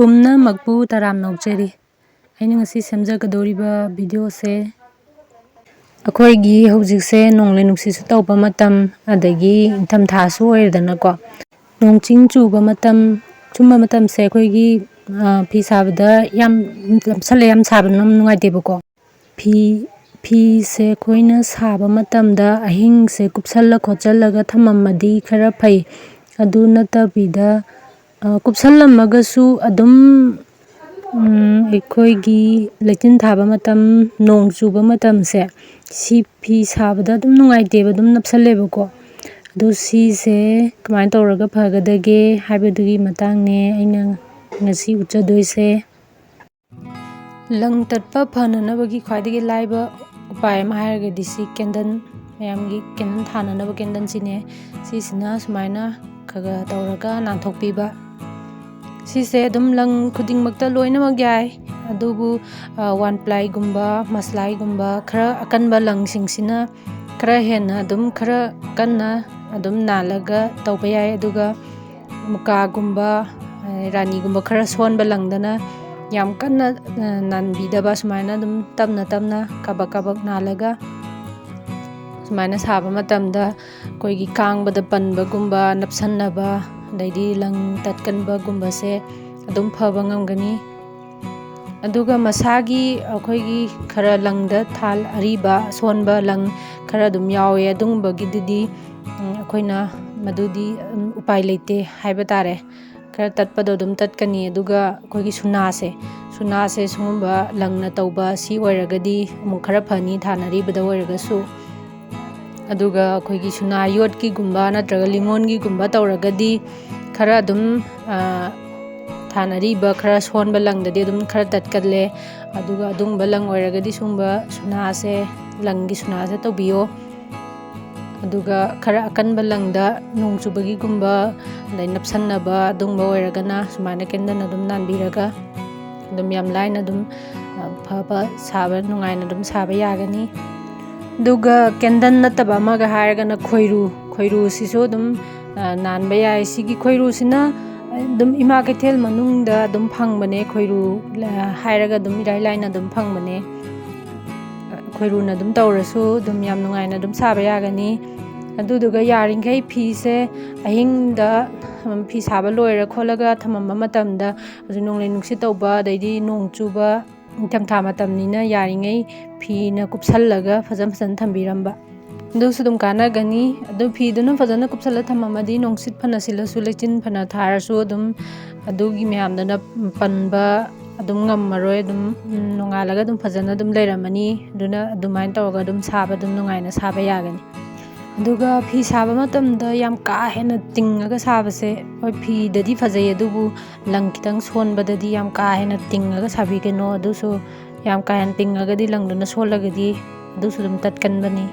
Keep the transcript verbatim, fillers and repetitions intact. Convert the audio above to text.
ꯄꯨꯝꯅꯃꯛꯄꯨ ꯇꯔꯥꯝꯅ ꯑꯣꯛꯆꯔꯤ꯫ ꯑꯩꯅ ꯉꯁꯤ ꯁꯦꯝꯖꯒꯗꯧꯔꯤꯕ ꯚꯤꯗꯤꯑꯣꯁꯦ, ꯑꯩꯈꯣꯏꯒꯤ ꯍꯧꯖꯤꯛꯁꯦ ꯅꯣꯡꯂꯩ ꯅꯨꯡꯁꯤꯠꯁꯨ ꯇꯧꯕ ꯃꯇꯝ, ꯑꯗꯒꯤ ꯏꯪꯊꯝꯊꯥꯁꯨ ꯑꯣꯏꯔꯦꯗꯅꯀꯣ꯫ ꯅꯣꯡ ꯆꯤꯡ ꯆꯨꯕ ꯃꯇꯝ, ꯁꯨꯝꯕ ꯃꯇꯝꯁꯦ ꯑꯩꯈꯣꯏꯒꯤ, ꯑ, ꯐꯤ ꯁꯥꯕꯗ ꯌꯥꯝ ꯅꯞꯁꯜꯂꯦ, ꯌꯥꯝ ꯁꯥꯕꯅ ꯌꯥꯝ ꯅꯨꯡꯉꯥꯏꯇꯦꯕꯀꯣ꯫ ꯐꯤ, ꯐꯤꯁꯦ ꯑꯩꯈꯣꯏꯅ ꯁꯥꯕ ꯃꯇꯝꯗ ꯑꯍꯤꯡꯁꯦ ꯀꯨꯞꯁꯜꯂ ꯈꯣꯠꯆꯜꯂꯒ ꯊꯝꯃꯝꯃꯗꯤ ꯈꯔ ꯐꯩ꯫ ꯑꯗꯨ ꯅꯠꯇꯕꯤꯗ, ꯑ, ꯀꯨꯞꯁꯜꯂꯝꯃꯒꯁꯨ ꯑꯗꯨꯝ, ꯎꯝ, ꯑꯩꯈꯣꯏꯒꯤ ꯂꯩꯆꯤꯟ ꯊꯥꯕ ꯃꯇꯝ, ꯅꯣꯡ ꯆꯨꯕ ꯃꯇꯝꯁꯦ, ꯁꯤ ꯐꯤ ꯁꯥꯕꯗ ꯑꯗꯨꯝ ꯅꯨꯡꯉꯥꯏꯇꯦꯕ, ꯑꯗꯨꯝ ꯅꯞꯁꯜꯂꯦꯕꯀꯣ꯫ ꯑꯗꯣ ꯁꯤꯁꯦ ꯀꯃꯥꯏꯅ ꯇꯧꯔꯒ ꯐꯒꯗꯒꯦ ꯍꯥꯏꯕꯗꯨꯒꯤ ꯃꯇꯥꯡꯅꯦ ꯑꯩꯅ ꯉꯁꯤ ꯎꯠꯆꯗꯣꯏꯁꯦ꯫ ꯂꯪ ꯇꯠꯄ ꯐꯅꯅꯕꯒꯤ ꯈ꯭ꯋꯥꯏꯗꯒꯤ ꯂꯥꯏꯕ ꯎꯄꯥꯏ ꯑꯃ ꯍꯥꯏꯔꯒꯗꯤ ꯁꯤ ꯀꯦꯟꯗꯜ, ꯃꯌꯥꯝꯒꯤ ꯀꯦꯟꯗꯜ ꯊꯥꯅꯅꯕ ꯀꯦꯟꯗꯜꯁꯤꯅꯦ꯫ ꯁꯤꯁꯤꯅ ꯁꯨꯃꯥꯏꯅ ꯈꯔ ꯈꯔ ꯇꯧꯔꯒ ꯅꯥꯟꯊꯣꯛꯄꯤꯕ꯫ ꯁꯤꯁꯦ ꯑꯗꯨꯝ ꯂꯪ ꯈꯨꯗꯤꯡꯃꯛꯇ ꯂꯣꯏꯅꯃꯛ ꯌꯥꯏ, ꯑꯗꯨꯕꯨ, ꯑ, ꯋꯥꯟ ꯄ꯭ꯂꯥꯏꯒꯨꯝꯕ, ꯃꯁꯂꯥꯏꯒꯨꯝꯕ, ꯈꯔ ꯑꯀꯟꯕ ꯂꯪꯁꯤꯡꯁꯤꯅ ꯈꯔ ꯍꯦꯟꯅ ꯑꯗꯨꯝ, ꯈꯔ ꯀꯟꯅ ꯑꯗꯨꯝ ꯅꯥꯜꯂꯒ ꯇꯧꯕ ꯌꯥꯏ꯫ ꯑꯗꯨꯒ ꯃꯨꯀꯥꯒꯨꯝꯕ, ꯑ, ꯔꯥꯅꯤꯒꯨꯝꯕ ꯈꯔ ꯁꯣꯟꯕ ꯂꯪꯗꯅ ꯌꯥꯝ ꯀꯟꯅ, ꯑ, ꯅꯥꯟꯕꯤꯗꯕ, ꯁꯨꯃꯥꯏꯅ ꯑꯗꯨꯝ ꯇꯞꯅ ꯇꯞꯅ, ꯀꯥꯕꯛ ꯀꯥꯕꯛ ꯅꯥꯜꯂꯒ ꯁꯨꯃꯥꯏꯅ ꯁꯥꯕ ꯃꯇꯝꯗ ꯑꯩꯈꯣꯏꯒꯤ ꯀꯥꯡꯕꯗ ꯄꯟꯕꯒꯨꯝꯕ, ꯅꯞꯁꯟꯅꯕ, ꯑꯗꯩꯗꯤ ꯂꯪ ꯇꯠꯀꯟꯕꯒꯨꯝꯕꯁꯦ ꯑꯗꯨꯝ ꯐꯕ ꯉꯝꯒꯅꯤ꯫ ꯑꯗꯨꯒ ꯃꯁꯥꯒꯤ ꯑꯩꯈꯣꯏꯒꯤ ꯈꯔ ꯂꯪꯗ ꯊꯥꯜ ꯑꯔꯤꯕ ꯑꯁꯣꯟꯕ ꯂꯪ ꯈꯔ ꯑꯗꯨꯝ ꯌꯥꯎꯋꯦ꯫ ꯑꯗꯨꯒꯨꯝꯕꯒꯤꯗꯨꯗꯤ, ꯎꯝ, ꯑꯩꯈꯣꯏꯅ ꯃꯗꯨꯗꯤ, ꯎꯝ, ꯎꯄꯥꯏ ꯂꯩꯇꯦ ꯍꯥꯏꯕ ꯇꯥꯔꯦ꯫ ꯈꯔ ꯇꯠꯄꯗꯣ ꯑꯗꯨꯝ ꯇꯠꯀꯅꯤ꯫ ꯑꯗꯨꯒ ꯑꯩꯈꯣꯏꯒꯤ ꯁꯨꯅꯥꯁꯦ, ꯁꯨꯅꯥꯁꯦ ꯁꯤꯒꯨꯝꯕ ꯂꯪꯅ ꯇꯧꯕ ꯁꯤ ꯑꯣꯏꯔꯒꯗꯤ ꯑꯃꯨꯛ ꯈꯔ ꯐꯅꯤ, ꯊꯥꯅꯔꯤꯕꯗ ꯑꯣꯏꯔꯒꯁꯨ꯫ ꯑꯗꯨꯒ ꯑꯩꯈꯣꯏꯒꯤ ꯁꯨꯅꯥ ꯌꯣꯠꯀꯤꯒꯨꯝꯕ ꯅꯠꯇ꯭ꯔꯒ ꯂꯤꯃꯣꯟꯒꯤꯒꯨꯝꯕ ꯇꯧꯔꯒꯗꯤ ꯈꯔ ꯑꯗꯨꯝ, ꯑ, ꯊꯥꯅꯔꯤꯕ ꯈꯔ ꯁꯣꯟꯕ ꯂꯪꯗꯗꯤ ꯑꯗꯨꯝ ꯈꯔ ꯇꯠꯀꯜꯂꯦ꯫ ꯑꯗꯨꯒ ꯑꯗꯨꯒꯨꯝꯕ ꯂꯪ ꯑꯣꯏꯔꯒꯗꯤ ꯁꯤꯒꯨꯝꯕ ꯁꯨꯅꯥꯁꯦ, ꯂꯪꯒꯤ ꯁꯨꯅꯥꯁꯦ ꯇꯧꯕꯤꯌꯣ꯫ ꯑꯗꯨꯒ ꯈꯔ ꯑꯀꯟꯕ ꯂꯪꯗ ꯅꯣꯡ ꯆꯨꯕꯒꯤꯒꯨꯝꯕ, ꯑꯗꯩ ꯅꯞꯁꯟꯅꯕ ꯑꯗꯨꯒꯨꯝꯕ ꯑꯣꯏꯔꯒꯅ ꯁꯨꯃꯥꯏꯅ ꯀꯦꯟꯗꯜ ꯑꯗꯨꯝ ꯅꯥꯟꯕꯤꯔꯒ ꯑꯗꯨꯝ ꯌꯥꯝ ꯂꯥꯏꯅ ꯑꯗꯨꯝ, ꯑ, ꯐꯕ ꯁꯥꯕ, ꯅꯨꯡꯉꯥꯏꯅ ꯑꯗꯨꯝ ꯁꯥꯕ ꯌꯥꯒꯅꯤ꯫ ꯑꯗꯨꯒ ꯀꯦꯟꯗꯜ ꯅꯠꯇꯕ ꯑꯃꯒ ꯍꯥꯏꯔꯒꯅ ꯈꯣꯏꯔꯨ꯫ ꯈꯣꯏꯔꯨꯁꯤꯁꯨ ꯑꯗꯨꯝ, ꯑ, ꯅꯥꯟꯕ ꯌꯥꯏ꯫ ꯁꯤꯒꯤ ꯈꯣꯏꯔꯨꯁꯤꯅ ꯑꯗꯨꯝ ꯏꯃꯥ ꯀꯩꯊꯦꯜ ꯃꯅꯨꯡꯗ ꯑꯗꯨꯝ ꯐꯪꯕꯅꯦ, ꯈꯣꯏꯔꯨ, ꯑ, ꯍꯥꯏꯔꯒ ꯑꯗꯨꯝ ꯏꯔꯥꯏ ꯂꯥꯏꯅ ꯑꯗꯨꯝ ꯐꯪꯕꯅꯦ꯫ ꯈꯣꯏꯔꯨꯅ ꯑꯗꯨꯝ ꯇꯧꯔꯁꯨ ꯑꯗꯨꯝ ꯌꯥꯝ ꯅꯨꯡꯉꯥꯏꯅ ꯑꯗꯨꯝ ꯁꯥꯕ ꯌꯥꯒꯅꯤ꯫ ꯑꯗꯨꯗꯨꯒ ꯌꯥꯔꯤꯈꯩ ꯐꯤꯁꯦ ꯑꯍꯤꯡꯗ, ꯎꯝ, ꯐꯤ ꯁꯥꯕ ꯂꯣꯏꯔ ꯈꯣꯠꯂꯒ ꯊꯝꯃꯝꯕ ꯃꯇꯝꯗ, ꯍꯧꯖꯤꯛ ꯅꯣꯡꯂꯩ ꯅꯨꯡꯁꯤꯠ ꯇꯧꯕ, ꯑꯗꯩꯗꯤ ꯅꯣꯡ ꯆꯨꯕ, ꯅꯤꯡꯊꯝꯊꯥ ꯃꯇꯝꯅꯤꯅ ꯌꯥꯔꯤꯉꯩ ꯐꯤꯅ ꯀꯨꯞꯁꯜꯂꯒ ꯐꯖ ꯐꯖꯅ ꯊꯝꯕꯤꯔꯝꯕ꯫ ꯑꯗꯨꯁꯨ ꯑꯗꯨꯝ ꯀꯥꯟꯅꯒꯅꯤ꯫ ꯑꯗꯨ ꯐꯤꯗꯨꯅ ꯐꯖꯅ ꯀꯨꯞꯁꯜꯂ ꯊꯝꯃꯝꯃꯗꯤ ꯅꯨꯡꯁꯤꯠ ꯐꯅ ꯁꯤꯠꯂꯁꯨ, ꯂꯩꯆꯤꯟ ꯐꯅ ꯊꯥꯔꯁꯨ, ꯑꯗꯨꯝ ꯑꯗꯨꯒꯤ ꯃꯌꯥꯝꯗꯨꯅ ꯄꯟꯕ ꯑꯗꯨꯝ ꯉꯝꯃꯔꯣꯏ꯫ ꯑꯗꯨꯝ, ꯎꯝ, ꯅꯣꯡꯉꯥꯜꯂꯒ ꯑꯗꯨꯝ ꯐꯖꯅ ꯑꯗꯨꯝ ꯂꯩꯔꯝꯃꯅꯤ꯫ ꯑꯗꯨꯅ ꯑꯗꯨꯃꯥꯏꯅ ꯇꯧꯔꯒ ꯑꯗꯨꯝ ꯁꯥꯕ ꯑꯗꯨꯝ ꯅꯨꯡꯉꯥꯏꯅ ꯁꯥꯕ ꯌꯥꯒꯅꯤ꯫ ꯑꯗꯨꯒ ꯐꯤ ꯁꯥꯕ ꯃꯇꯝꯗ ꯌꯥꯝ ꯀꯥ ꯍꯦꯟꯅ ꯇꯤꯡꯉꯒ ꯁꯥꯕꯁꯦ, ꯍꯣꯏ, ꯐꯤꯗꯗꯤ ꯐꯖꯩ, ꯑꯗꯨꯕꯨ ꯂꯪ ꯈꯤꯇꯪ ꯁꯣꯟꯕꯗꯗꯤ ꯌꯥꯝ ꯀꯥ ꯍꯦꯟꯅ ꯇꯤꯡꯉꯒ ꯁꯥꯕꯤꯒꯅꯣ꯫ ꯑꯗꯨꯁꯨ ꯌꯥꯝ ꯀꯥ ꯍꯦꯟꯅ ꯇꯤꯡꯉꯒꯗꯤ, ꯂꯪꯗꯨꯅ ꯁꯣꯜꯂꯒꯗꯤ, ꯑꯗꯨꯁꯨ ꯑꯗꯨꯝ ꯇꯠꯀꯟꯕꯅꯤ꯫